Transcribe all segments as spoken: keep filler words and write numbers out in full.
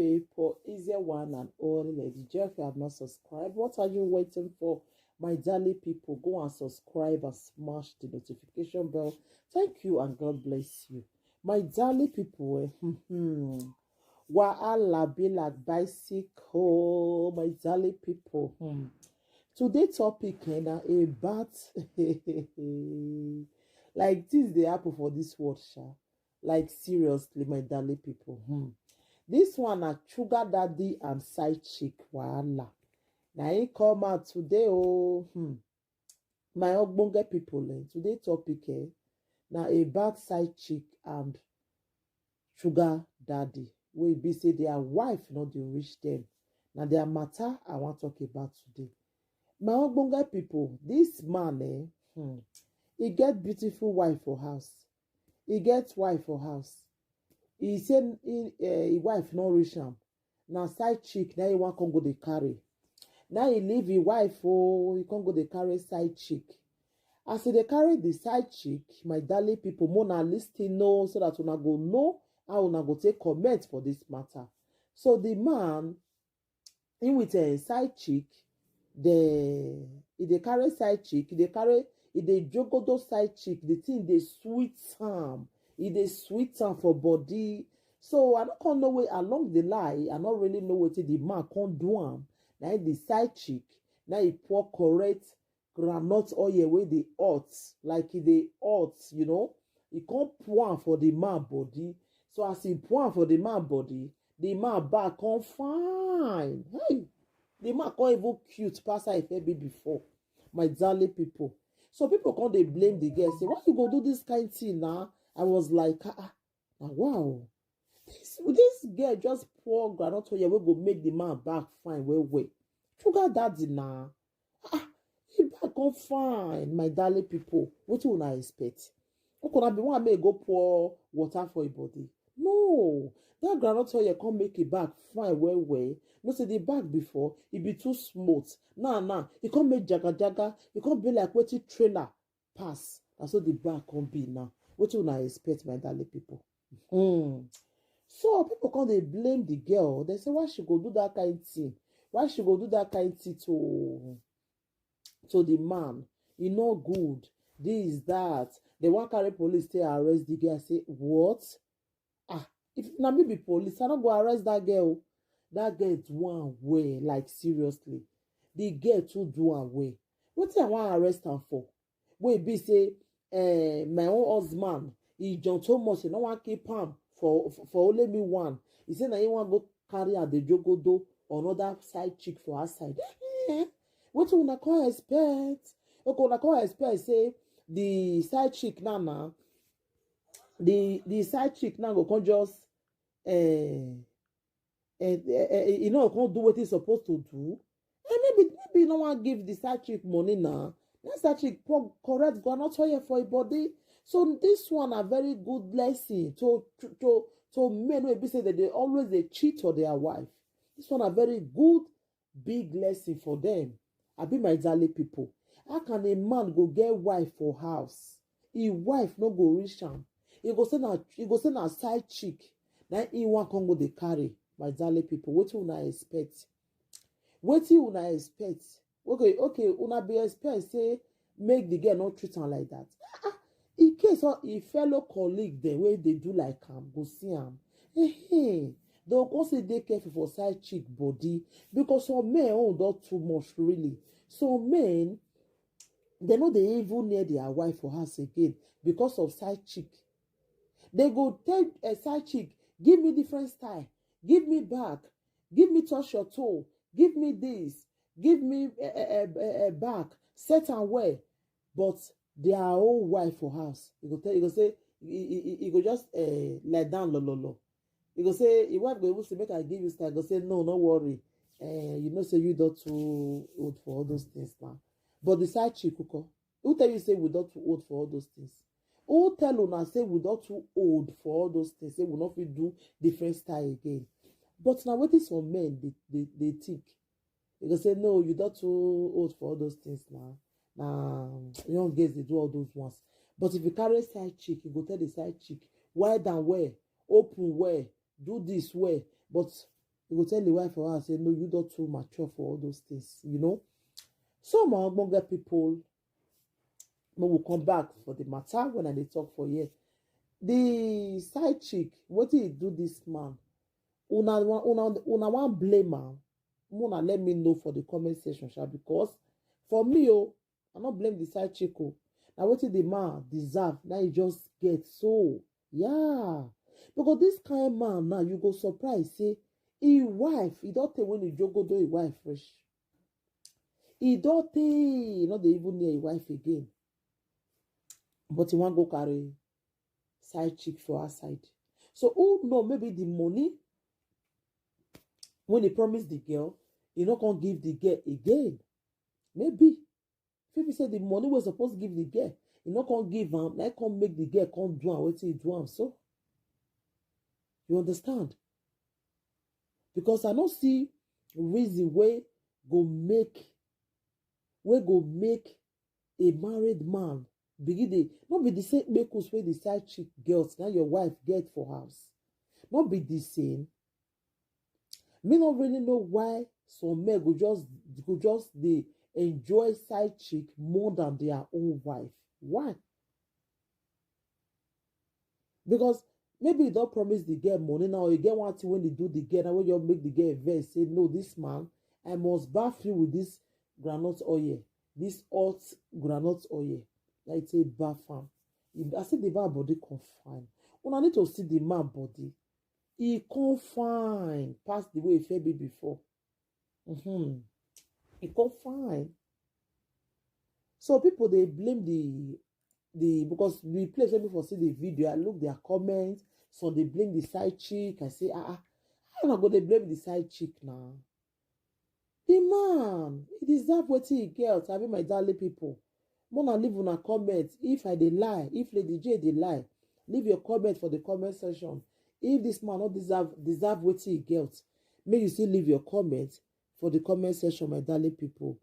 People, is there one and only Lady Jeffrey have not subscribed? What are you waiting for? My darling people, go and subscribe and smash the notification bell. Thank you and God bless you. My darling people, eh, hmm, hmm. Wahala be like bicycle, my darling people. Hmm. Today topic eh, na about like things dey happen for this world, sha. Like seriously, my darling people. Hmm. This one na sugar daddy and side chick wahala. Na it come out today, oh. Hmm. My ogbonge people, eh, today topic eh, na about side chick and sugar daddy wey be say their wife no dey reach them. Na their matter I wan talk about today. My ogbonge people, this man eh, hmm, he get beautiful wife for house. He get wife for house. He say he, uh, his wife no reach am. Na side chick na he wan come go dey carry. Now he leave his wife, oh, he come go dey carry side chick. As he dey carry the side chick, my darling people, more na listen know so that una go know how una go take comment for this matter. So the man, he with a side chick, the he dey carry side chick, he dey carry, he dey jogodo side chick. The thing dey sweet am, he dey sweet am for body. So I no come know way along the line, I no really know wetin the man come do am. Na him the side chick, na he pour correct groundnut oil wey dey hot, like e dey hot, you know. He come pour am for the man body. So as he pour am for the man body, the man back come fine. Hey, the man come even cute pass how e fit be before. My darling people, some people come dey blame the girl, say, "Why you go do this kind thing now?" I was like, "Ah, ah, na wow." This this girl just pour groundnut oil wey go make the man back fine well well. Sugar daddy na, ah, he back come fine, my darling people. Wetin una expect? Okay, na be one make e go pour water for him body. No, that groundnut oil come make him back fine well well. No say the back before, e be too smooth. Now now, e come make jaga jaga, e come be like wetin trailer pass. Na so the back come be now. Wetin una expect, my darling people? Hmm. So people come dey blame the girl. They say, "Why she go do that kind thing? Why she go do that kind thing to to the man? E no good. This, that." They wan carry police take arrest the girl. Say, "What? Ah, if na me be police, I no go arrest that girl." That girl do am well, like seriously. The girl too do am well. Wetin I wan arrest am for? Wey be say, eh, my own husband, he John Thomas, he no wan keep am for, for, for only me one. He say na he wan go carry am dey jogodo another side chick for outside. Eh, wetin una come expect? Okay, una come expect say the side chick now now, the the side chick now go come just eh, eh, eh, eh, e no come do wetin e suppose to do. And maybe maybe e no wan give the side chick money now. That side chick pour correct groundnut oil for him body. So this one na very good lesson to to to, to men wey be say dem dey always dey cheat on their wife. This one na very good big lesson for them. Abi, my darling people, how can a man go get wife for house? His wife no go reach am. He go say na he go say na side chick. Na he wan come go dey carry. My darling people, wetin una expect? Wetin una expect? Okay, okay, una be expect say make the girl no treat am like that. Ah, ah, in case all him fellow colleague dem wey dey do like am go see am, eh, eh, dem go say dey careful for side chick body, because some men own don too much really. Some men, dem no dey even near their wife for house again because of side chick. Dem go tell a side chick, "Give me different style, give me back, give me touch your toe, give me this, give me eh, eh, eh, eh, eh, back, set am well." But their own wife for house, e go tell, e go say, e, e, e, e go just eh, lie down, lo lo lo. E go say, his wife go even say, "Make I give you style." E go say, "No, no worry. Eh, you know say you don too old for all those things now." But the side chick, who call? Who tell you say we don too old for all those things? Who tell una say we don too old for all those things? Say we no fit do different style again. But na wetin some men dey dey dey think. They go say, "No, you don too old for all those things now. Na young girls dey do all those ones." But if you carry side chick, you go tell the side chick, "Wide and well, open well, do this well." But You go tell the wife for her, say, "No, you don't too mature for all those things," you know? So, my ogbonge people, we will come back for the matter when I dey talk for here. The side chick, what did he do this man? Una, wan- una, una wan blame am? Una let me know for the comment section, sha, because for me, oh, I no blame the side chick, oh. Now, what the man deserve? Now he just get so, yeah. Because this kind man now, you go surprise, say, his wife, he don't tell when he jogo do his wife fresh. He don't tell, not they even near his wife again. But he want go carry side chick for her side. So who know, maybe the money when he promised the girl, he not gonna give the girl again. Maybe. If he say the money was supposed to give the girl, he not gonna give am, like come make the girl come do am wetin he do am so. You understand? Because I no see reason wey go make, wey go make a married man begin dey, no be the same kpekus wey the side chick girls na your wife get for house. No be the same. Me no really know why some men go just, go just dey enjoy side chick more than their own wife. Why? Because maybe you don't promise the girl money now, you get one thing when they do the girl, now when you make the girl vex, say, "No, this man, I must bath you with this groundnut oil, this hot groundnut oil." Like say bath am. If I say the man body come fine. When I need to see the man body, he come fine past the way he felt me before. Mm-hmm. He come fine. So people they blame the, the, because the place where people see the video, I look their comments, so they blame the side chick. I say, ah, ah, how una go dey blame the side chick now? The man, he deserve wetin he get. I mean, my darling people, more na leave una comment. If I dey lie, if Lady J dey lie, leave your comment for the comment section. If this man not deserve, deserve wetin he get, make you still leave your comment for the comment section, my darling people.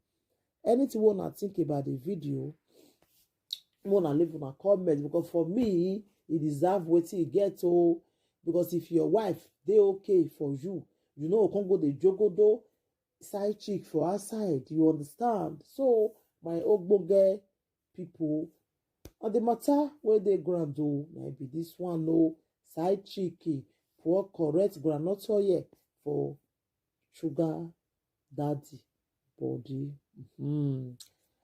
Anything you wanna think about the video, wanna leave una comment, because for me, he deserve wetin he get. Oh, because if your wife dey okay for you, you know, come go the jogodo side chick for outside. You understand? So my ogbonge people, on the matter where they ground do, maybe this one, no, side chick, eh, pour correct groundnut oil for sugar daddy body. Hmm.